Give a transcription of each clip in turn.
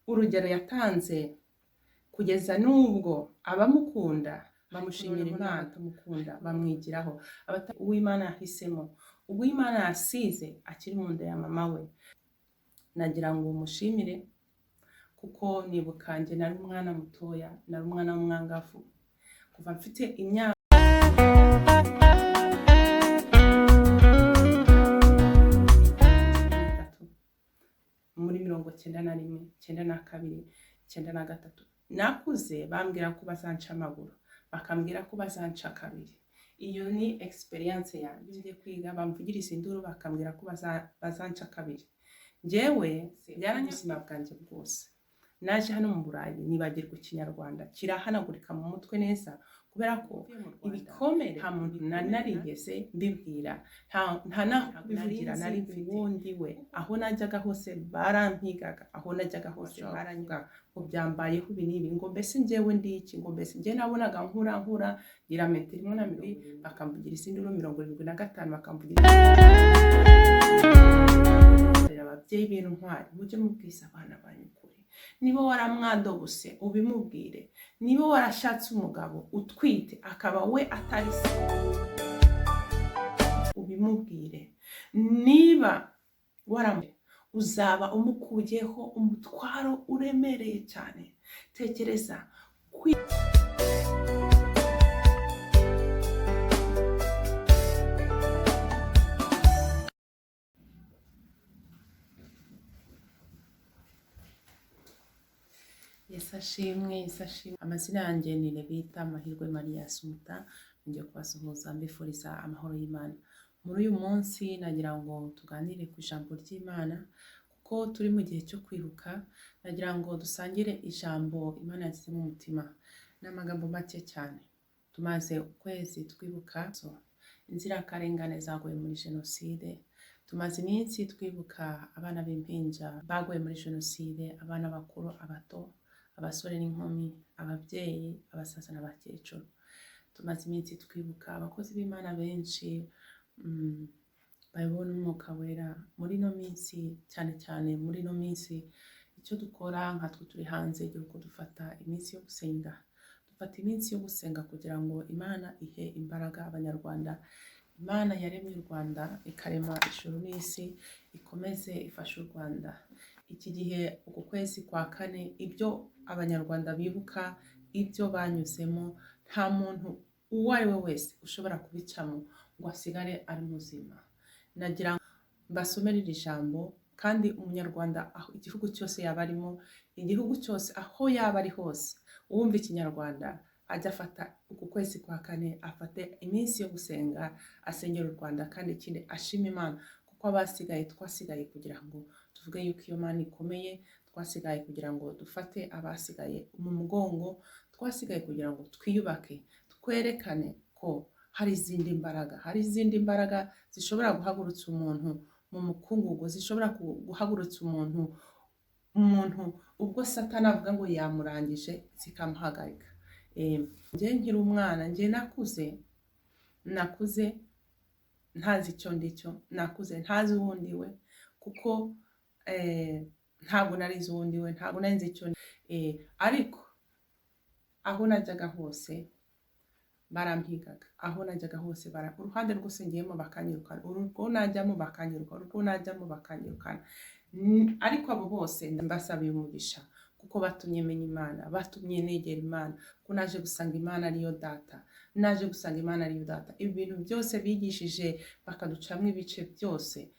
Urugero yatanze kugeza n'ubwo abamukunda bamushimira Imana, batamukunda bamwigiraho. Uwimana yahisemo, Uwimana yasize akiri mu nda ya mama we. Nagira ngo mushimire kuko nibuka njye nari umwana mutoya, nari umwana w'umwangavu kuva mfite imyaka 3 muri 91, 92, 93. Nakuze bambwira ko bazanca amaguru, bakambwira ko bazanca kabiri. Iyo ni experience yanjye. Ngiye kwiga bamvugiriza induru bakambwira ko bazanca kabiri. Njyewe byaranye ubuzima bwanjye bwose. Naje hano mu Burayi nibagirwa Ikinyarwanda, kirahanagurika mu mutwe neza, kubera ko ibikomere nta muntu narigeze mbibwira, nta naho kubivugira nari mfite. Uwundi we aho najyaga hose barampigaga, aho najyaga hose baranyuga ngo byambayeho ibi n'ibi, ngo mbese njyewe ndi iki, ngo mbese njye nabonaga nkura ngira metero imwe na mirongo, bakamvugira izindi nduru 75, bakamvugira. Ababyeyi b'intwari, mujye mubwiza abana banyu ukuri. Niba waramwadobuse ubimubwire, niba warashatse umugabo utwite akaba we atari se ubimubwire, niba uzaba umukuyeho umutwaro uremereye cyane. Tekereza Yesu ashimwe, Yesu ashimwe. Amazina yanjye ni Levita Mahirwe Maria Sumuta, ngiye kubasuhuza mbifuriza amahoro y'Imana. Muri uyu munsi nagira ngo tuganire ku ijambo ry'Imana, kuko turi mu gihe cyo kwibuka. Nagira ngo dusangire ijambo Imana yashyize mu mutima. Ni amagambo make cyane. Tumaze ukwezi twibuka inzirakarengane zaguye muri jenoside. Tumaze iminsi twibuka abana b'impinja baguye muri jenoside, abana bakuru, abato, abasore n'inkumi, ababyeyi, abasaza n'abakecuru. Tumaze iminsi twibuka abakozi b'Imana benshi bayobowe n'Umwuka Wera. Muri ino minsi, cyane cyane muri ino minsi, icyo dukora nkatwe turi hanze y'igihugu, dufata iminsi yo gusenga. Dufata iminsi yo gusenga kugira ngo Imana ihe imbaraga Abanyarwanda. Imana yaremye u Rwanda, ikarema ijuru n'isi, ikomeze ifashe u Rwanda. Iki gihe, uku kwezi kwa kane, ibyo Abanyarwanda bibuka, ibyo banyuzemo, nta muntu uwo ari we wese ushobora kubicamo ngo asigare ari muzima. Nagira ngo mbasomere iri jambo, kandi Umunyarwanda aho igihugu cyose yaba arimo, igihugu cyose aho yaba ari hose, uwumva Ikinyarwanda ajya afata uku kwezi kwa kane, afate iminsi yo gusenga, asengera u Rwanda, kandi ikindi ashima Imana, kuko abasigaye twasigaye kugira ngo tuvuge yuko iyo Mana ikomeye. Twasigaye kugira ngo dufate abasigaye mu mugongo, twasigaye kugira ngo twiyubake, twerekane ko hari izindi mbaraga, hari izindi mbaraga zishobora guhagurutsa umuntu mu mukungugu, zishobora guhagurutsa umuntu ubwo Satani avuga ngo yamurangije, zikamuhagarika. Njye nkiri umwana, njye nakuze ntazi icyo ndicyo, nakuze ntazi uwo ndiwe, kuko ntabwo narizi uwo ndiwe, ntabwo nari nzi icyo, ariko aho najyaga hose barampigaga, aho najyaga hose uruhande rwose ngiyemo bakanyirukana, urugo najyamo bakanyirukana, urugo najyamo bakanyirukana. Ariko abo bose mbasabiye umugisha, kuko batumye menya Imana, batumye negera Imana, ko naje gusanga Imana ariyo data, naje gusanga Imana ariyo data. Ibi bintu byose bigishije bakaducamo ibice byose,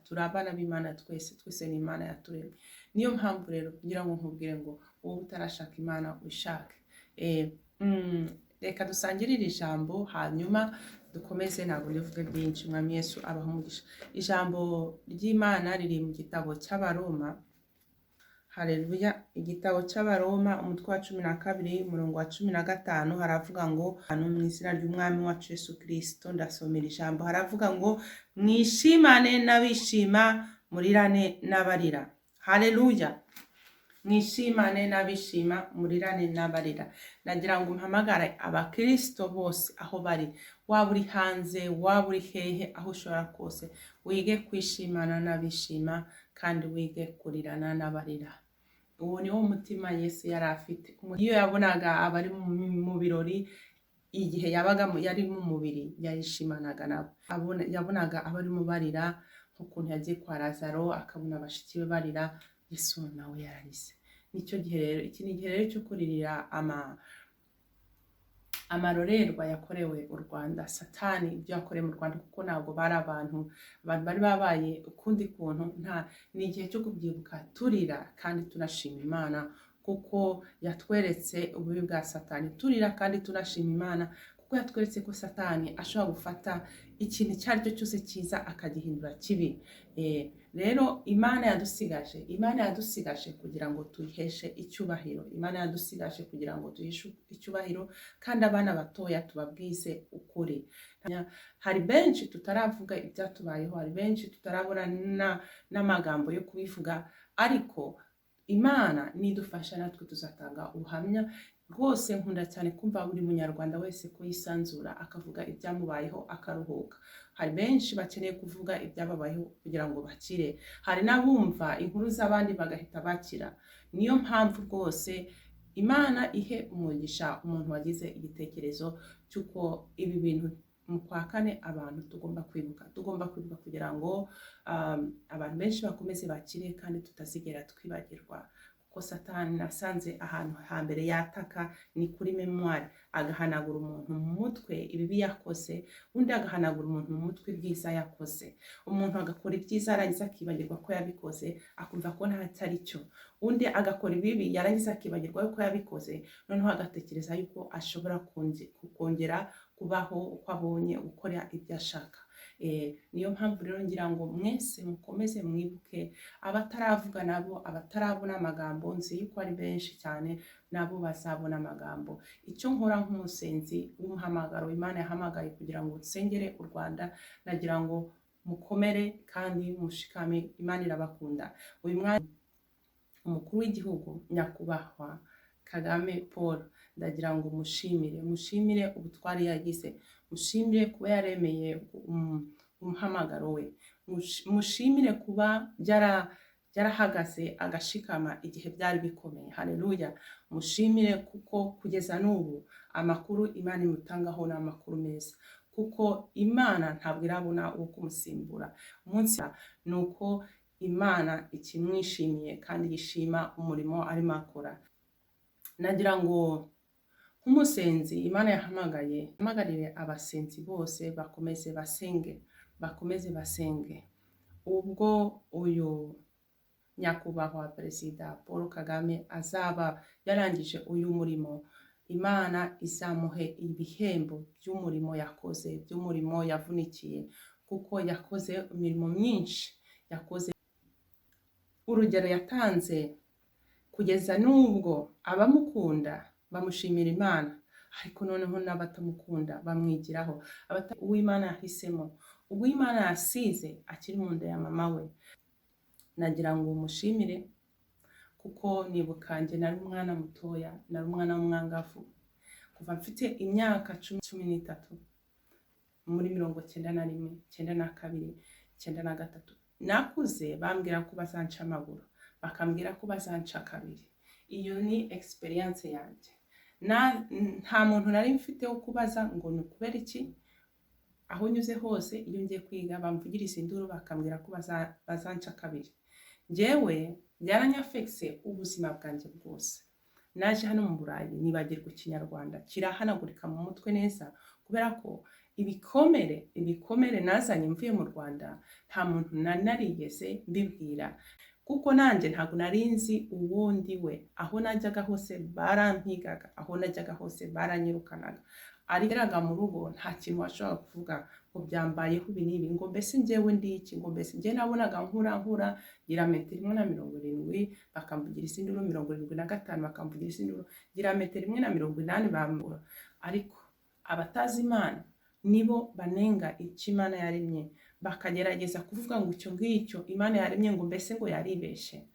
turi abana b'Imana twese, twese ni Imana yaturemye. Niyo mpamvu rero ngira ngo nkubwire ngo wowe utarashaka Imana wishake. Reka dusangire iri jambo hanyuma dukomeze, ntabwo ndivuge byinshi. Mwami Yesu abaha umugisha. Ijambo ry'Imana riri mu gitabo cy'Abaroma. Haleluya. Igitabo cy'Abaroma umutwe wa 12 umurongo wa 15 haravuga ngo, hano mu izina ry'Umwami wacu Yesu Kristo ndasomera ijambo, haravuga ngo mwishimane n'abishima, murirane n'abarira. Haleluya. Mwishimane n'abishima, murirane n'abarira. Nagira ngo mpamagare abakristo bose aho bari, waba uri hanze, waba uri hehe, aho ushobora kose, wige kwishimana n'abishima kandi wige kurirana n'abarira. Uwo ni wo mutima Yesu yari afite. Iyo yabonaga abari mu birori, igihe yabaga yari mu mubiri, yarishimanaga nabo. Yabonaga abarimo barira, nk'ukuntu yagiye kwa Lazaro akabona bashiki be barira, Yesu nawe yararize. Nicyo gihe rero, iki ni igihe rero cyo kuririra amarorerwa yakorewe u Rwanda, Satani ibyo yakorewe mu Rwanda, kuko ntabwo bari abantu bari babaye ukundi kuntu. Nta ni igihe cyo kubyibuka turira kandi tunashima Imana kuko yatweretse ububi bwa Satani, turira kandi tunashima Imana kuko yatweretse ko Satani ashobora gufata ikintu icyo ari cyo cyose cyiza akagihindura kibi. Rero Imana yadusigaje kugira ngo tuyiheshe icyubahiro. Imana yadusigaje kugira ngo tuyiheshe icyubahiro, kandi abana batoya tubabwize ukuri. Hari benshi tutaravuga ibyatubayeho, hari benshi tutarabona n'amagambo yo kubivuga, ariko Imana nidufasha natwe tuzatanga ubuhamya. Rwose nkunda cyane kumva buri munyarwanda wese ko yisanzura akavuga ibyamubayeho akaruhuka. Hari benshi bakeneye kuvuga ibyababayeho kugira ngo bakire, hari n'abumva inkuru z'abandi bagahita bakira. Niyo mpamvu rwose Imana ihe umugisha umuntu wagize igitekerezo cy'uko ibi bintu mu kwa kane abantu tugomba kwibuka kugira ngo abantu benshi bakomeze bakire kandi tutazigera twibagirwa, kuko Satani nasanze ahantu hambere yataka ni kuri mémoire, agahanagura umuntu mu mutwe ibibi yakoze, undi agahanagura umuntu mu mutwe ibyiza yakoze. Umuntu agakora ibyiza, yarangiza akibagirwa ko yabikoze, akumva ko ntacyo ari cyo. Undi agakora ibibi, yarangiza akibagirwa ko yabikoze, noneho agatekereza yuko ashobora kongera kubaho uko abonye, gukora ibyo ashaka. Niyo mpamvu rero ngira ngo mwese mukomeze mwibuke abataravuga nabo, abatarabona amagambo. Nzi yuko ari benshi cyane, nabo bazabona amagambo. Icyo nkora nk'umusenzi w'umuhamagaro Imana yahamagaye kugira ngo nsengere u Rwanda, nagira ngo mukomere kandi mushikame, Imana irabakunda. Uyu mwanya umukuru w'igihugu nyakubahwa Kagame Paul, ndagira ngo mushimire, mushimire ubutwari yagize, mushimire kuba yaremeye umuhamagaro we, mushimire kuba yarahagaze agashikama igihe byari bikomeye. Haleluya! Mushimire kuko kugeza n'ubu amakuru Imana imutangaho ni amakuru meza, kuko Imana ntabwo irabona uwo kumusimbura. Umunsi ni uko Imana ikimwishimiye kandi yishima umurimo arimo akora. Nagira ngo nk'umusenzi Imana yahamagaye, hamagarire abasenzi bose bakomeze basenge, bakomeze basenge. Ubwo uyu nyakubahwa Perezida Paul Kagame azaba yarangije uyu murimo, Imana izamuhe ibihembo by'umurimo yakoze, by'umurimo yavunikiye, kuko yakoze imirimo myinshi, yakoze urugero yatanze kugeza n'ubwo abamukunda bamushimira Imana, ariko noneho n'abatamukunda bamwigiraho. Uw'Imana yahisemo, uw'Imana yasize akiri mu nda ya mama we, nagira ngo mushimire kuko nibuka njye nari umwana mutoya, nari umwana w'umwangavu kuva mfite imyaka 13, muri 91, 92, 93. Nakuze bambwira ko bazanca amaguru, bakambwira ko bazanca kabiri. Iyo ni experience yanjye. Nta muntu nari mfite wo kubaza ngo ni ukubera iki aho nyuze hose, iyo ngiye kwiga bamvugiriza induru, bakambwira ko bazanca kabiri. Njyewe byaranyafekise ubuzima bwanjye bwose. Naje hano mu Burayi nibagirwa Ikinyarwanda, kirahanagurika mu mutwe neza, kubera ko ibikomere nazanye mvuye mu Rwanda nta muntu nari narigeze mbibwira, kuko nanjye ntabwo nari nzi uwo ndi we. Aho najyaga hose barampigaga, aho najyaga hose baranyirukanaga. Arigeraga mu rugo nta kintu washobora kuvuga ngo byambayeho ibi n'ibi, ngo mbese njyewe ndi iki, ngo mbese njyewe nabonaga nkura ngira metero 1.70 bakamvugiriza induru, 75 bakamvugiriza induru, ngira metero 1.80 bambura. Ariko abatazi Imana nibo banenga icyo Imana yaremye, bakagerageza kuvuga ngo icyo ngicyo Imana yaremye, ngo mbese ngo yaribeshe.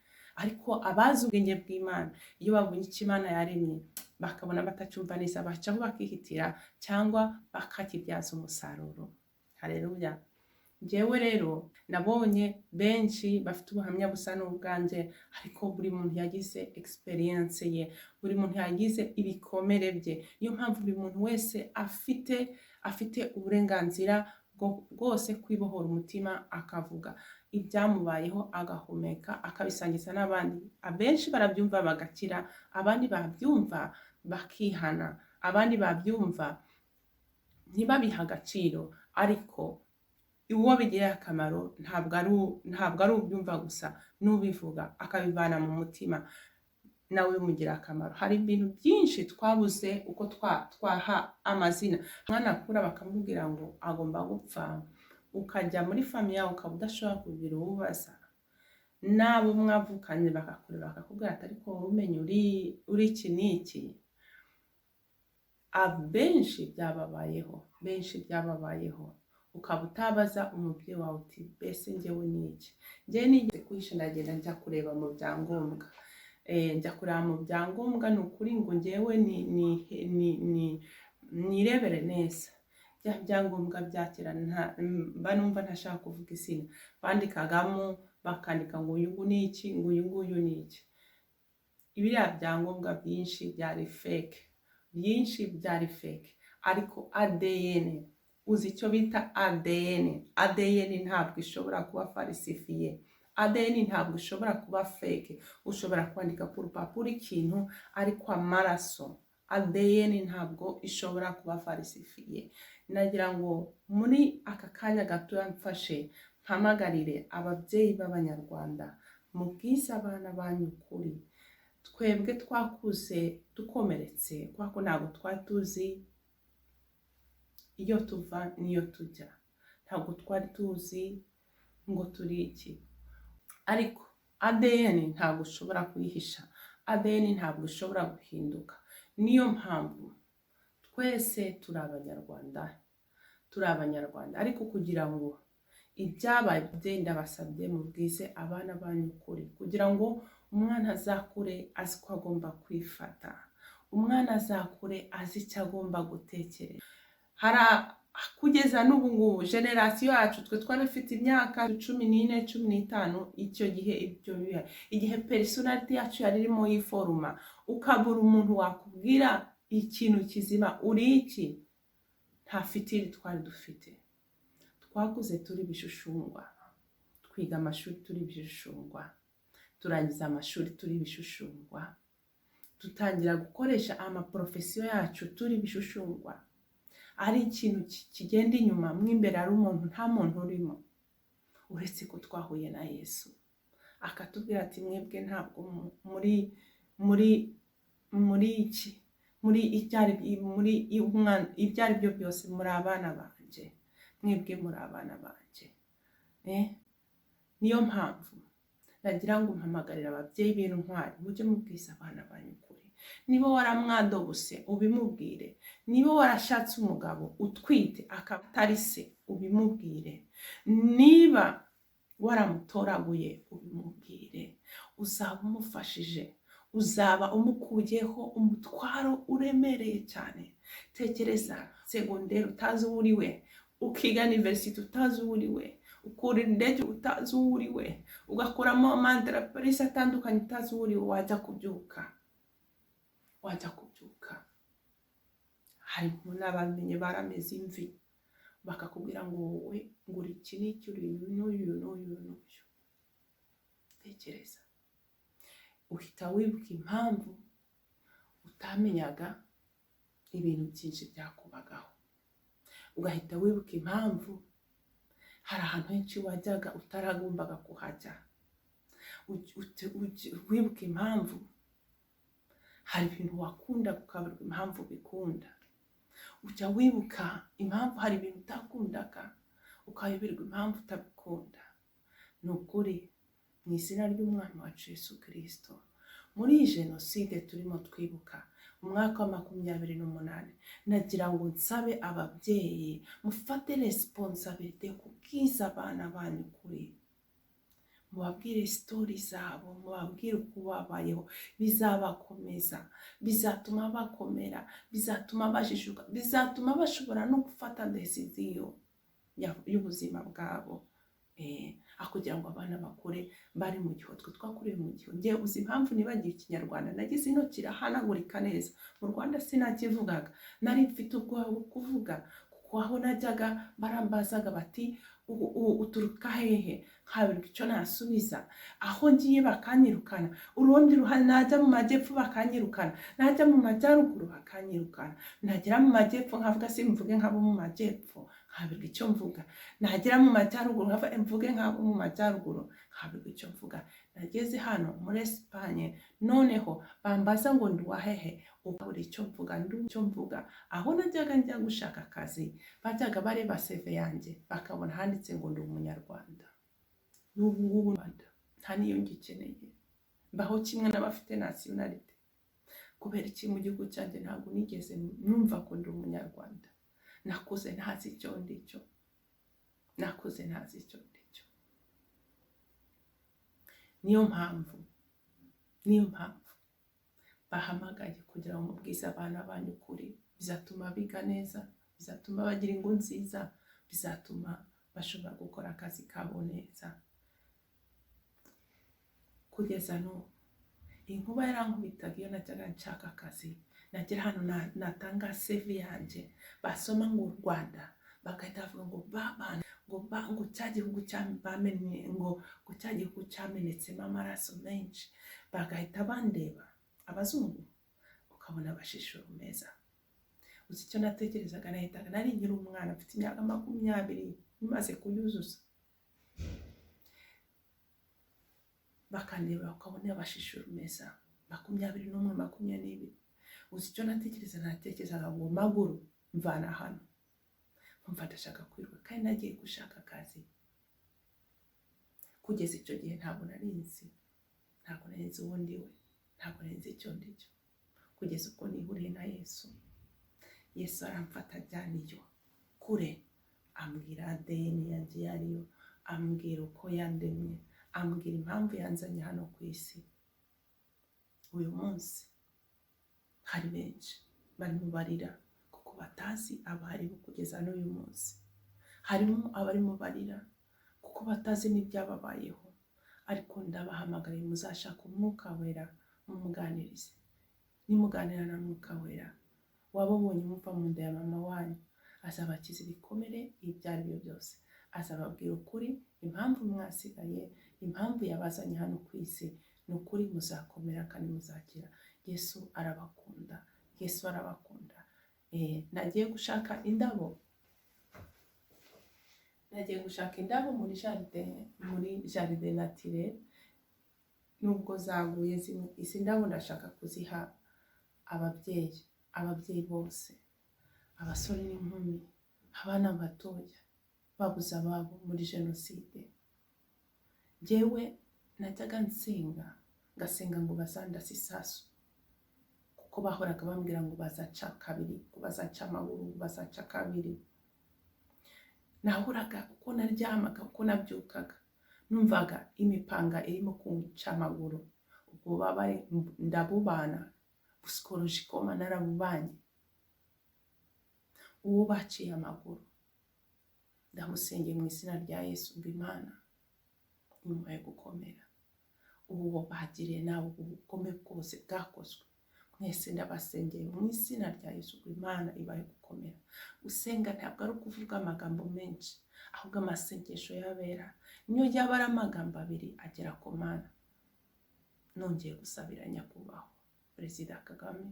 Ariko abazi ubwenge bw'Imana, iyo babonye icyo Imana yaremye bakabona batacyumva neza, bacaho bakihitira cyangwa bakakibyaza umusaruro. Haleluya! Njyewe rero nabonye benshi bafite ubuhamya busa n'ubwanjye, ariko buri muntu yagize experience ye, buri muntu yagize ibikomere bye. Niyo mpamvu buri muntu wese afite uburenganzira bwose kwibohora umutima, akavuga ibyamubayeho, agahumeka, akabisangiza n'abandi. Abenshi barabyumva bagakira, abandi babyumva bakihana, abandi babyumva ntibabihe agaciro. Ariko uwo bigirira akamaro ntabwo ari ubyumva gusa, n'ubivuga akabivana mu mutima nawe bimugira akamaro. Hari ibintu byinshi twabuze uko twaha amazina. Umwana akura bakamubwira ngo agomba gupfa, ukajya muri famille yawe ukaba udashobora kugira uwubaza, n'abo mwavukanye bakakureba bakakubwira ati: "Ariko wowe umenya uri iki n'iki?" Abenshi byababayeho, benshi byababayeho. Ukaba utabaza umubyeyi wawe uti: "Mbese njyewe ni iki?" Njyewe nigeze kwihisha, ndagenda njya kureba mu byangombwa. Njya kureba mu byangombwa, ni ukuri, ngo njyewe ni nirebere neza bya byangombwa bya kera. Mba numva ntashaka kuvuga izina bandikagamo, bakandika ngo uyu nguyu ni iki, ngo uyu nguyu ni iki. Biriya byangombwa byinshi byari fake, byinshi byari fake. Ariko ADN, uzi icyo bita ADN? ADN ntabwo ishobora kuba falsifié, ADN ntabwo ishobora kuba fake. Ushobora kwandika ku rupapuro ikintu, ariko amaraso, ADN, ntabwo ishobora kuba falsifié. Nagira ngo muri aka kanya gatoya mfashe mpamagarire ababyeyi b'Abanyarwanda: mubwize abana banyu ukuri. Twebwe twakuze dukomeretse kubera ko ntabwo twari tuzi iyo tuva n'iyo tujya, ntabwo twari tuzi ngo turi iki. Ariko ADN ntabwo ushobora kuyihisha, ADN ntabwo ishobora guhinduka. Niyo mpamvu twese turi Abanyarwanda, turi Abanyarwanda. Ariko kugira ngo ibyabaye, ndabasabye mubwize abana banyu ukuri, kugira ngo umwana azakure azi ko agomba kwifata, umwana azakure azi icyo agomba gutekereza. Hari kugeza n'ubu ngubu génération yacu, twe twari dufite imyaka 14, 15 icyo gihe, ibyo bihe, igihe personnalité yacu yari irimo yiforuma, ukabura umuntu wakubwira ikintu kizima, uri iki? Nta futur twari dufite. Twakuze turi ibishushungwa, twiga amashuri turi ibishushungwa, turangiza amashuri turi ibishushungwa, dutangira gukoresha amaprofession yacu turi ibishushungwa. Ari ikintu kigenda inyuma, mo imbere ari umuntu, nta muntu urimo, uretse ko twahuye na Yesu akatubwira ati: "Mwebwe ntabwo muri iki, muri ibyari muri umwana, ibyo ari byo byose muri abana banjye, mwebwe muri abana banjye." Niyo mpamvu nagira ngo mpamagarire ababyeyi b'intwari: mujye mubwiza abana banyu ukuri. Niba waramwadobuse, ubimubwire. Niba warashatse umugabo utwite akaba atari se, ubimubwire. Niba waramutoraguye, ubimubwire. Uzaba umufashije, uzaba umukuyeho umutwaro uremereye cyane. Tekereza secondaire utazi uwo uri we, ukiga université utazi uwo uri we, ukurira indege utazi uwo uri we, ugakuramo amanterapurisi atandukanye utazi uwo uri we. Wajya kubyuka, harimo n'abamenye barameze imvi, bakakubwira ngo wowe ngo uri iki n'iki, uri uyu n'uyu n'uyu n'uyu. Tekereza, uhita wibuka impamvu utamenyaga ibintu byinshi byakubagaho, ugahita wibuka impamvu hari ahantu henshi wajyaga utaragombaga kuhajya, wibuka impamvu hari ibintu wakundaga ukaburwa impamvu ubikunda, ujya wibuka impamvu hari ibintu utakundaga ukayoberwa impamvu utabikunda. Ni ukuri, mu izina ry'Umwami wacu Yesu Kirisito, muri iyi jenoside turimo twibuka umwaka wa 28, nagira ngo nsabe ababyeyi mufate responsabilité kubwiza abana banyu ukuri, mubabwire story zabo, mubabwire uko babayeho. Bizabakomeza, bizatuma bakomera, bizatuma bajijuka, bizatuma bashobora no gufata décision. y'ubuzima bwabo. Aho kugira ngo abana bakure bari mu gihu, twe twakuriye mu gihu. Ngewe uzi impamvu nibagiwe Ikinyarwanda? Nagize ino kirahanagurika neza. Mu Rwanda sinakivugaga, nari mfite ubwoba bwo kuvuga, kuko aho najyaga barambazaga bati: "Uturuka hehe?" Nkaberwa icyo nasubiza. Aho ngiye bakanyirukana, urundi ruhande najya mu majyepfo bakanyirukana, najya mu majyaruguru bakanyirukana, nagera mu majyepfo nkavuga simvuge nk'abo mu majyepfo, nkaberwa icyo mvuga, nagera mu majyaruguru nkavuga mvuge nk'abo mu majyaruguru, nkaberwa icyo mvuga. Nageze hano muri Esipanye noneho bambaza ngo ndi uwahehe, ukabura icyo mvuga, ndi icyo mvuga. Aho najyaga njya gushaka akazi, bajyaga bareba CV yanjye bakabona handitse ngo ndi Umunyarwanda. N'ubu ngubu Rwanda nta niyo ngikeneye, mbaho kimwe n'abafite nationalité. Kubera iki? Mu gihugu cyanjye ntabwo nigeze numva ko ndi Umunyarwanda. Nakuze ntazi icyo ndi cyo, nakuze ntazi icyo ndi cyo. Niyo mpamvu bahamagaye kugira ngo mubwize abana banyu ukuri. Bizatuma biga neza, bizatuma bagira ingo nziza, bizatuma bashobora gukora akazi kabo neza. Kugeza n'ubu inkuba yarankubitaga iyo najyaga nshaka akazi, nagera hano natanga CV yanjye, basoma ngo u Rwanda bagahita bavuga ngo babana ngo ba ngo cya gihugu bamennye, ngo cya gihugu cyamenetsemo amaraso menshi. Bagahita bandeba abazungu, ukabona bashishura meza. Uzi icyo natekerezaga? Nahitaga, nari nkiri umwana, mfite imyaka 20 imaze kuyuzuza, bakandeba bakabona bashishura meza, 21, 22. Uzi icyo natekereza? Natekerezaga ngo maguru mvana hano, nkumva ndashaka kwiruka kandi nagiye gushaka akazi. Kugeza icyo gihe ntabwo nari nzi uwo ndi we, ntabwo nari nzi icyo ndi cyo, kugeza ubwo nihuriye na Yesu. Yesu aramfata ajyana iyo kure, ambwira ADN yanjye iyo ariyo, ambwira uko yandemye, ambwira impamvu yanzanye hano ku isi. Uyu munsi hari benshi barimo barira kuko batazi abaribo kugeza n'uyu munsi. Harimo abarimo barira kuko batazi n'ibyababayeho, ariko ndabahamagariye, muzashaka Umwuka Wera mumuganirize. Nimuganira na Mwuka Wera wababonye muva mu nda ya mama wanyu, azabakiza ibikomere ibyo ari byo byose, azababwira ukuri, impamvu mwasigaye, impamvu yabazanye hano ku isi. Ni ukuri muzakomera kandi muzakira. Yesu arabakunda, Yesu arabakunda. Nagiye gushaka indabo, nagiye gushaka indabo muri jardin, muri jardin naturel, nubwo zaguye zimwe. Izi ndabo ndashaka kuziha ababyeyi, ababyeyi bose, abasore n'inkumi, abana batoya babuze ababo muri jenoside. Njyewe najyaga nsenga, ngasenga ngo bazandase isasu, kuko bahoraga bambwira ngo bazaca kabiri, ngo bazaca amaguru, ngo bazaca kabiri. Nahoraga, uko naryamaga, uko nabyukaga, numvaga imipanga irimo kunca amaguru. Ubwo bubabare ndabubana psychologiquement, narabubanye. Uwo baciye amaguru ndamusengeye mu izina rya Yesu ngo Imana nyuma yo gukomera, uwo bagiriye nawe ubugome bwose bwakozwe, mwese ndabasengeye mu izina rya Yesu ngo Imana ibahe gukomera. Gusenga ntabwo ari ukuvuga amagambo menshi, ahubwo amasengesho y'abera niyo yaba ari amagambo abiri agera ku Mana. Nongeye gusabira nyakubahwa Perezida Kagame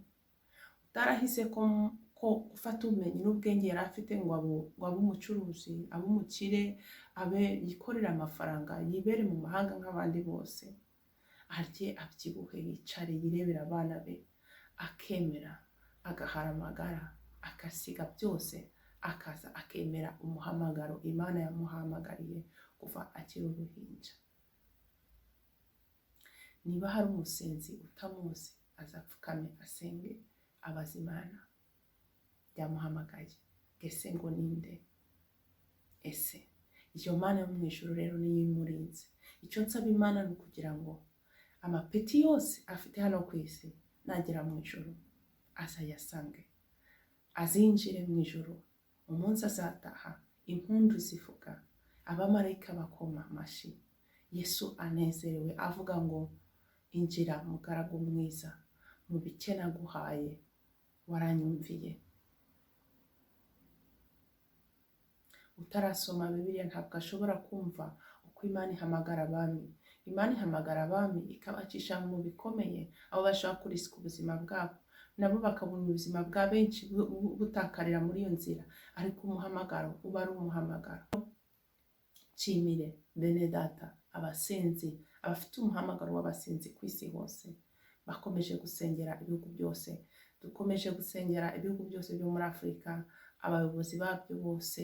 utarahise ko gufata ubumenyi n'ubwenge yari afite ngo abe umucuruzi, abe umukire, abe yikorere amafaranga, yibere mu mahanga nk'abandi bose, arye abyibuhe, yicare yirebere abana be, akemera agahara amagara, agasiga byose, akaza akemera umuhamagaro Imana yamuhamagariye kuva akiri uruhinja. Niba hari umusenzi utamuzi, azapfukame asenge, abaza Imana yamuhamagaye ese ngo ninde? Ese iyo Mana yo mu ijuru rero niyo imurinze. Icyo nsaba Imana ni ukugira ngo amapeti yose afite hano ku isi, nagera mu ijuru azayasange, azinjire mu ijuru umunsi azataha. Impundu zivuga, abamarayika bakoma amashyi, Yesu anezerewe avuga ngo injira mugaragu mwiza, mu bike naguhaye waranyumviye. Utarasoma Bibiliya ntabwo ashobora kumva uko Imana ihamagara abami. Imana ihamagara abami ikabacisha mu bikomeye, aho bashobora kurisika ubuzima bwabo, nabo bakabona ubuzima bwa benshi butakarira muri iyo nzira, ariko umuhamagaro uba ari umuhamagaro. Nshimire bene data abasenzi, abafite umuhamagaro w'abasenzi ku isi hose, bakomeje gusengera ibihugu byose. Dukomeje gusengera ibihugu byose byo muri Afurika, abayobozi babyo bose,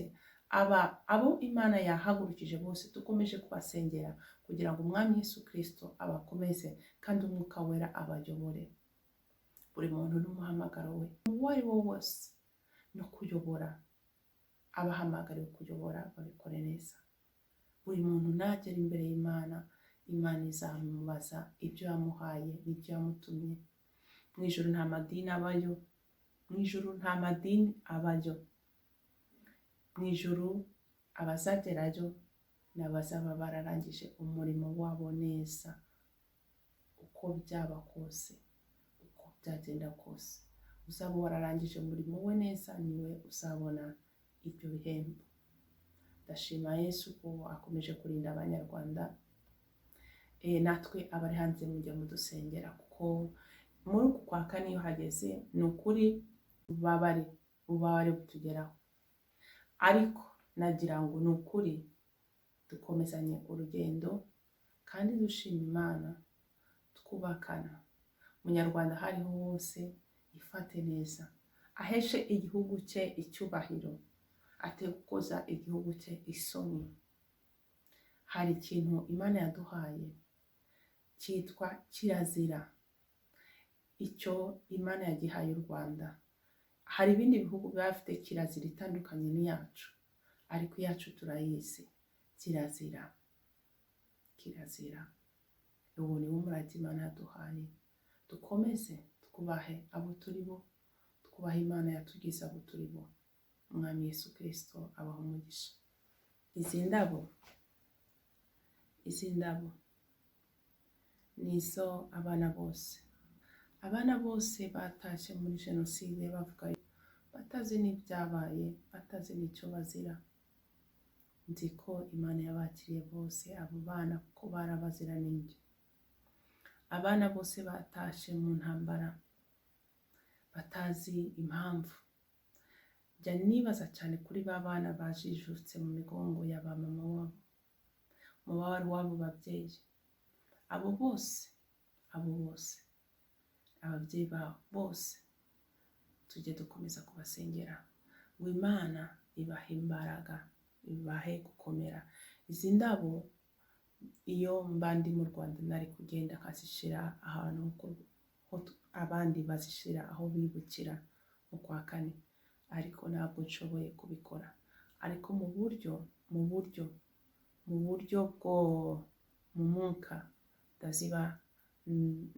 abo Imana yahagurukije bose, dukomeje kubasengera kugira ngo Umwami Yesu Kristo abakomeze kandi Umwuka Wera abayobore. Buri muntu n'umuhamagaro we, uwo ari wo wose, no kuyobora abahamagariwe kuyobora babikore neza. Buri muntu nagera imbere y'Imana, Imana izamubaza ibyo yamuhaye n'ibyo yamutumye. Mu ijuru nta madini abayo, mu ijuru nta madini abayo. Mu ijuru abazagerayo ni abazaba bararangije umurimo wabo neza, uko byaba kose, uko byagenda kose, uzaba wararangije umurimo we neza niwe uzabona ibyo bihembo. Ndashima Yesu ko akomeje kurinda Abanyarwanda. Natwe abari hanze mujya mudusengera, kuko muri uku kwa kane iyo hageze ni ukuri ububabare butugeraho, ariko nagira ngo ni ukuri dukomezanye urugendo kandi dushima Imana, twubakana. Umunyarwanda aho ariho hose ifate neza, aheshe igihugu cye icyubahiro, ate gukoza igihugu cye isoni. Hari ikintu Imana yaduhaye cyitwa kirazira, icyo Imana yagihaye u Rwanda. Hari ibindi bihugu biba bifite kirazira itandukanye n'iyacu, ariko iyacu turayizi. Kirazira, kirazira. Ubu ni wo murage Imana yaduhaye. Dukomeze twubahe abo turi bo, twubahe Imana yatugize abo turi bo. Umwami Yesu Kristo abaha umugisha. Izi ndabo ni izo abana bose. Abana bose batashye muri jenoside bavuga batazi n'ibyabaye, batazi n'icyo bazira. Nzi ko Imana yabakiriye bose abo bana kuko barabaziranenge. Abana bose batashye mu ntambara batazi impamvu. Njya nibaza cyane kuri ba bana bajijutse mu migongo ya ba mama wabo, umubabaro w'abo babyeyi. Abo bose, abo bose, ababyeyi babo bose, tujye dukomeza kubasengera ngo Imana ibahe imbaraga, ibahe gukomera. Izi ndabo iyo mba ndi mu Rwanda nari kugenda nkazishyira ahantu abandi bazishyira aho bibukira mu kwa kane, ariko ntabwo nshoboye kubikora. Ariko mu buryo bwo mu mwuka ndaziba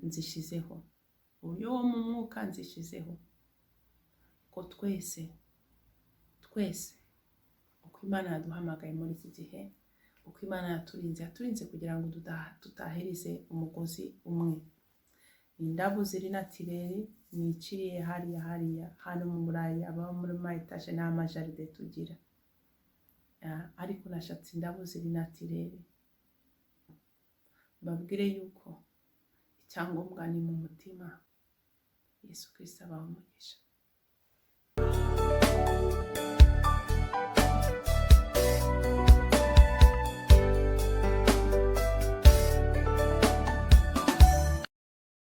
nzishyizeho, uburyo bwo mu mwuka nzishyizeho, ko twese twese uko Imana yaduhamagaye muri iki gihe, uko Imana yaturinze, yaturinze kugira ngo tutahirize umugozi umwe. Indabo ziri naturere niciriye hariya hariya hano mu Burayi, ababa muri ma etaje nta majaride tugira, ariko nashatse indabo ziri naturere. Mbabwire yuko icyangombwa ni mu mutima. Yesu Kristo abaha umugisha.